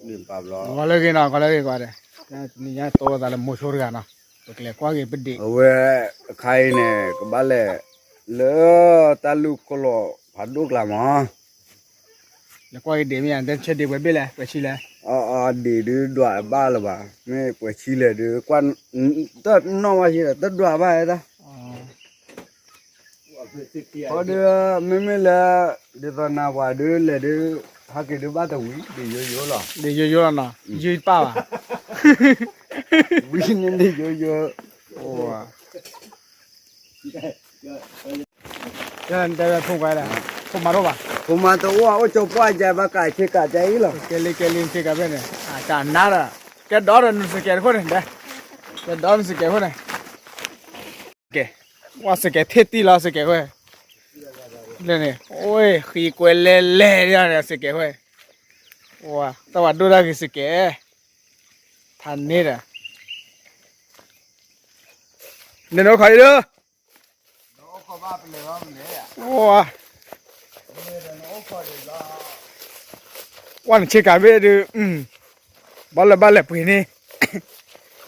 ဂီၤလၢအဂ့ၤနီၤ, ဂီၤလၢအဂ့ၤ ကိးဂၤဒဲး, တနံၤညါတိၢ်လိာ်သးလၢမိၤဆိတဂၤနီၤ, ပကလဲၤကွၢ်က့ၤပဒံး, အဝဲအခါအံၤန့ၣ် ကဘၣ်လဲၤလၢတၢ်လူၢ်ခိၣ်လီၤဖးဒိၣ်ကျါမး, လဲၤကွၢ်က့ၤဒံးမ့ၢ်ဧါ, နတဲဆၢဒံးပှဲၤဘ့ၣ်လဲၣ်, ပှဲၤဆံလဲၣ်, အဒံးဒုးဒွးဘၣ်လၢၤဘၣ်, မ့ၢ်ပှဲၤဆံလဲၣ်ဒုး, တၢ်နီၣ်ဘၣ်ဆံဒီး တဒွးဘၣ်တၢ် အီဒီး မ့မ့ၢ်လၢ ဒ်သိးနၤပှၤဒုးလဲၤဒုး ဟဲက့ၤဒုးဘၣ်တဝံၤ ဒ်ယိယိလီၤ, ဒ်ယိယိလီၤနီၤ, ယုၢ်ပၢ်ဘၣ်, ဝံၤန့ၣ်ဒ်ယိယိ, တဲဝဲဖိခွါလၢ ဖိမါတအိၣ်ဘၣ်, ဖိမါတအိၣ် အိၣ်ကၠိပှၢ်ကဲဘၣ်ကးဆ့ကးကဲအံၤလီၤ, ကဲလံကဲလံဆ့ကးဖဲန့ၣ်, တၢ်နါဒီး ကဲဒီးနစကဲတခိၣ်န့ၣ်, ကဲဒီးနစကဲတခိၣ်န့ၣ် ကဲ, ဝဲစကဲထ့ၣ်တံၢ်လီၤစကဲဝဲ, လၢန့ၣ် အိၣ်ဃံကွဲလဲၤလဲၤဒ်န့ၣ်စကဲဝဲ, ဝဲ တၢ်ဝဲဒိၣ်ဒၣ်က့ၤစကဲ, ထါန့ၣ်ဒီး, န့ၣ်နအိၣ်ခိးအံၤဒီး, ဝဲ ကွၢ်နဆ့ကၤဘ့ၣ်ဒုး, ဘၣ်လၢဘၣ်လဲၤပှ့ၤန့ၣ်,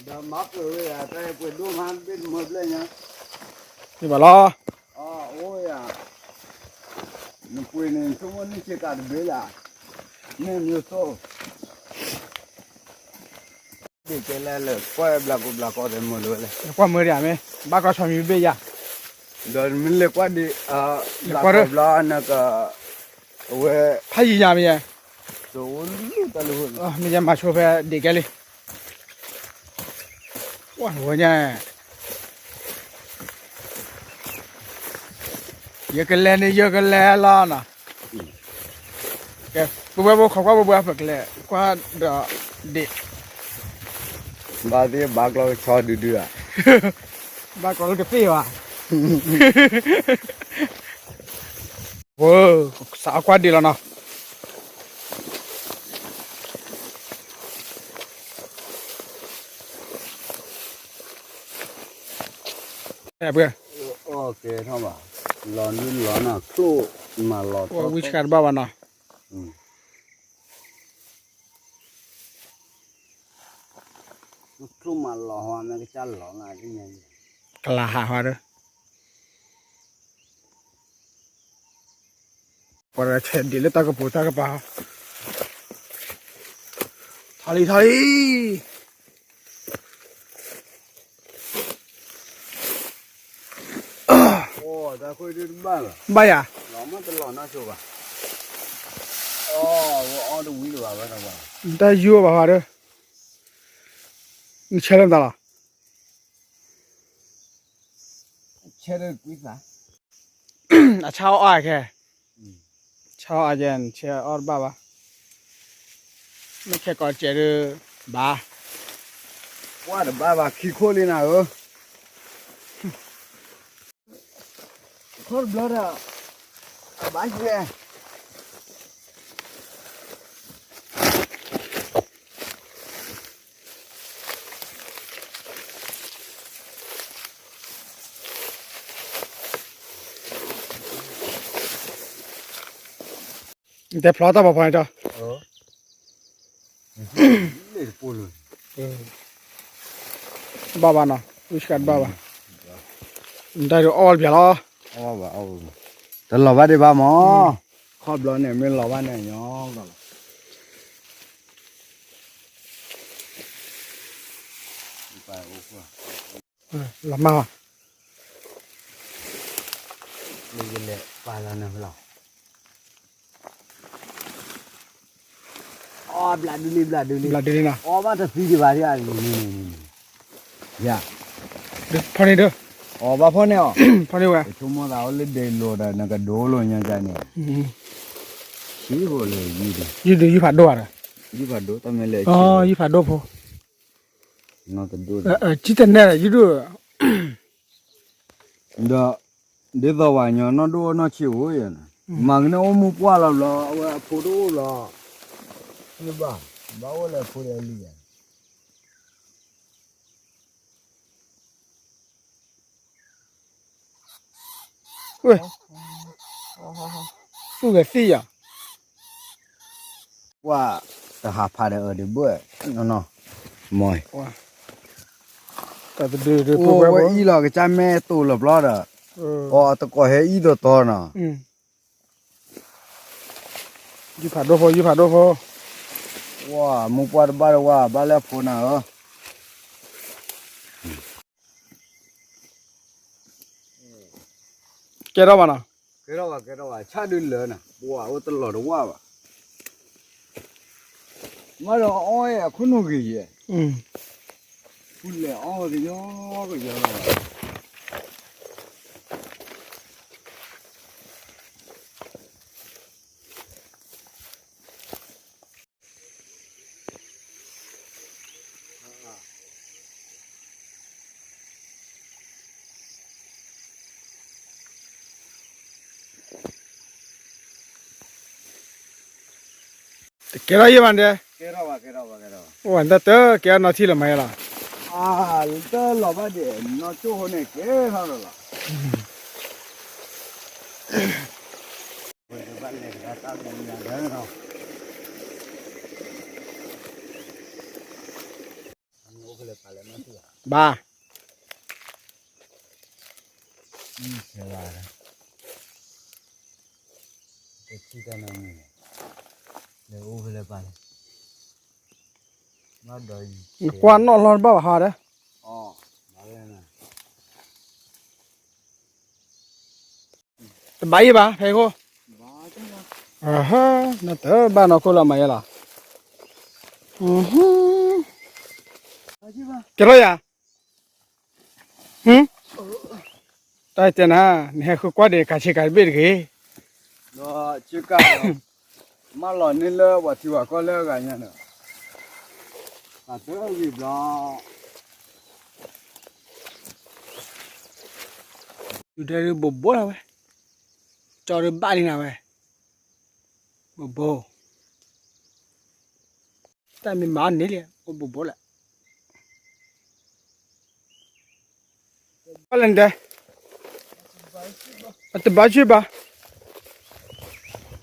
ဒ်ဘၣ်လီၤ, နပှ့ၤန့ၣ် ဆိကမိၣ်န့ၢ်ဆ့ကၤတဘ့ၣ်လၢ, န့ၣ်မ့ၢ်သိၣ် ဒ်ကဲလၢလၢကွၢ်ဘျးကီဘျးကီသဲမုာ်လၢဝဲလဲၣ်, ကွၢ်မုာ်ဒံးမ့ၢ် ဘၣ်ကီဆီမံၤဘ့ၣ်ယၤ, ဒီးမ့ၢ်လဲၤကွၢ်ဒံး, ဘျးကီဘျါနက, အဝဲ, ဖးယံၤယၤမ့ၢ်ယဲ, တအိၣ်လၢတၢ်လၢ, မ့ၢ်ယဲမၤဆိဖဲဒံးကဲလံ, ဝဲညါ ယကလဲၤန့ၣ် ယကလဲၤလီၤနီၤ, ကဲ ပဝဲဖိခိးကွၢ်ပဝဲ ပကလဲၤကွၢ်ဒီးဒံး, ဘၣ်သ့ၣ်ဘၣ်ကျီကဆီဒုဒုဧါ, ဘၣ်ကျီလၢကသ့ၣ်ဘၣ်, ဝဲ, စးကွၢ်ဒံးလီၤနီၤ. အီၣ်ကဲထီၣ်ဘၣ်, လီၤဒုလီၤနီၤ, ချိၣ်မၤလီၤထီၣ်, ဝံဆှါတဘၣ်ဘၣ်နီၤ, ချိၣ်မၤလီၤဟီ မ့ၢ်ကစၢ်လီၤနၤ, ကလၤဟးဟီဒီး ပှၤဒီးဆဲးဒံးလၢတၢ်ကပူၤတၢ်ကပၤ, ထီၣ်လံထီၣ်လံ, ဘၣ်ယၤ, တၢ်ယူၤဘၣ်ဟီဒီး, နဆဲးလၢမတၤလီၤ. အဆါအီၣ်အါခဲ, ဆါအီၣ်အါခဲ ဆဲးအီၣ်တဘၣ်ဘၣ်, မ့ၢ်ဆဲးကီးစဲးဒုး, ဘၣ်, ကွၢ်တဘၣ်ဘၣ် ခံခိၣ်လံနၤဧၢ, ခီၣ်တဘျီဒီး, ဘၣ်ယဲ တဲဖျီတၢ်ပီၤဖီန့ၣ်ဒီး, ဘၣ်ဘၣ်နီၤ, ဝံဆှါတဘၣ်ဘၣ်, နတၢ်ဒုးအီၣ်ဝဲတပျးလီၤ, တလီၤဘၣ်ဒံးဘၣ်မး, ခီၣ်ဘျီန့ၣ် မ့ၢ်လီၤဘၣ်န့ၣ်ညီလီၤ. လီၤမၢ်ဘၣ်, လီၤ, ဘျးဒုလံ ဘျးဒုလံ, ဘျးဒုလံနီၤ, အီၣ်ဘၣ်တသံဒံးဘၣ်, ယၤ, ဖီန့ၣ်ဒီး, အီၣ်ဘၣ်ဖီန့ၣ်အီၤ, ဖီန့ၣ်ဝဲ, ဆိကမိၣ်သးအိၣ်လၢဒဲးလိာ်ဒီး နကဒိလိာ်ညါကန့ၣ်, ဆံးဖိလၢယုၢ်ဒုး, ယုၢ်ဒုးယုၢ်ဖးဒိၣ်ဧါဒီး, ယုၢ်ဖးဒိၣ်တမ့ၢ်လၢ, ယုၢ်ဖးဒိၣ်ဖိ, နီၢ်တဒိၣ်, ကံတနဲၣ်ယုၢ်ဒုး, ဒီး, ဒ်သိးပှၤညီနီၢ်ဒိၣ်အိၣ်နီၢ်ဆံးအိၣ်ယဲန့ၣ်, မၤကန့ၣ်အိၣ်မူပှၢ်လီၤဘျီ အဝဲအဖိတအိၣ်ဘျီ, ဘၣ်, ဘၣ်အိၣ်လၢအဖိဒီးလံယဲ ဝဲ, သူၣ်ဂဲၤသံယၤ, ကွၢ်, တဟးဖးဒီးအၢဒုးဘၣ်နီၤနီၤ, မ့ၢ် တၢ်တဒုးဒုး အိၣ်ဝဲအံၤလီၤ ကစၢ်မဲာ်တိာ်လီၤဘျီဒီး, အီတကိးဟဲအံၤတီတီနီၤ, ယုၢ်ဖးဒိၣ်ဖိ ယုၢ်ဖးဒိၣ်ဖိ, ဝါ မူပှၢ်တဘၣ်ဒီးဝါ ဘၣ်လၢအဖိနၤဧၢ, ကဲထီၣ်ဘၣ်နီၤ, ကဲထီၣ်ဘၣ် ကဲထီၣ်ဘၣ် ဆၣ်ဒုးလၢနၤ ပှၤအိၣ်တလီၤတဝၣ်ဘၣ်, မ့ၢ်ဒီးအီၣ်အခိၣ်နူာ်ဂ့ၤယဲၢ်, ဖူလဲၤအီၣ်ကယီကယီလီၤ. တကဲထီၣ်ယဲၢ်ဘၣ်ဒဲး, အိၣ်ဝဲတၢ်တကဲထီၣ်နီၢ်ထံလၢၤမးယဲလီၤ, တၢ်လီၤဘၣ်ဒဲး နီၢ်ကၠိၣ်ဖိန့ၣ် ကဲထီၣ်လီၤလီၤ. ဘၣ်, နကွၢ်နီၣ်လီၤတဘၣ်ဘၣ်ဟါဒီး တဘၣ်ယံၤဘၣ် ဖဲခိၣ်, နတဘၣ်နီၢ်ခိၣ်လၢမၤယဲလီၤ, ကဲထီၣ်ယၤ, တၢ်တဲနၤ, နဟဲဃုကွၢ်ဒံး ကးဆ့ကၤတဘ့ၣ်တဂ့ၤ, ဆ့ကၤ, မၢလီၤန့ၢ်လၢပှၤထံပှၤကီၢ်လၢအဂၤညါဒီး, ပှၤတဂ့ၤဘျီ ဒုးဒဲဒုးဘိးဘိလီၤဝဲ, ကၠီဒုးဘၣ်လံနၤဝဲ, ဘိးဘိ, တၢ်မ့ၢ်မၤအီၤန့ၣ်လံ အိၣ်ဘိးဘိလၢ ဘၣ်လဲၣ်နတဲ, အတဘၣ်ဆ့ဘၣ်,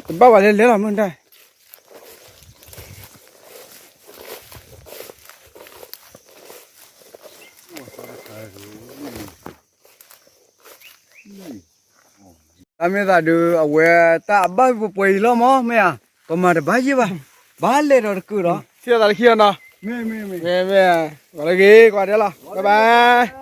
တဘၣ်ဝဲလဲၤလဲၤလီၤမုၢ်နတဲ တၢ်မ့ၢ်သးဒုး အဝဲတၢ်အဘၣ်ပှဲၤပှဲၤအံၤလီၤမး မ့ၢ်ဧါ, ပမၤတဘၣ်ယံၤဘၣ်, ဘၣ်လဲၤဒီးတကုာ်ဒီး, ထံၣ်သးလၢခံအီၤနီၤ, မ့ၢ်မ့ၢ်မ့ၢ်, မ့ၢ်မ့ၢ်, ပှၤလၢဂ့ၤ ကွၢ်ဒဲးလီၤ, bye bye.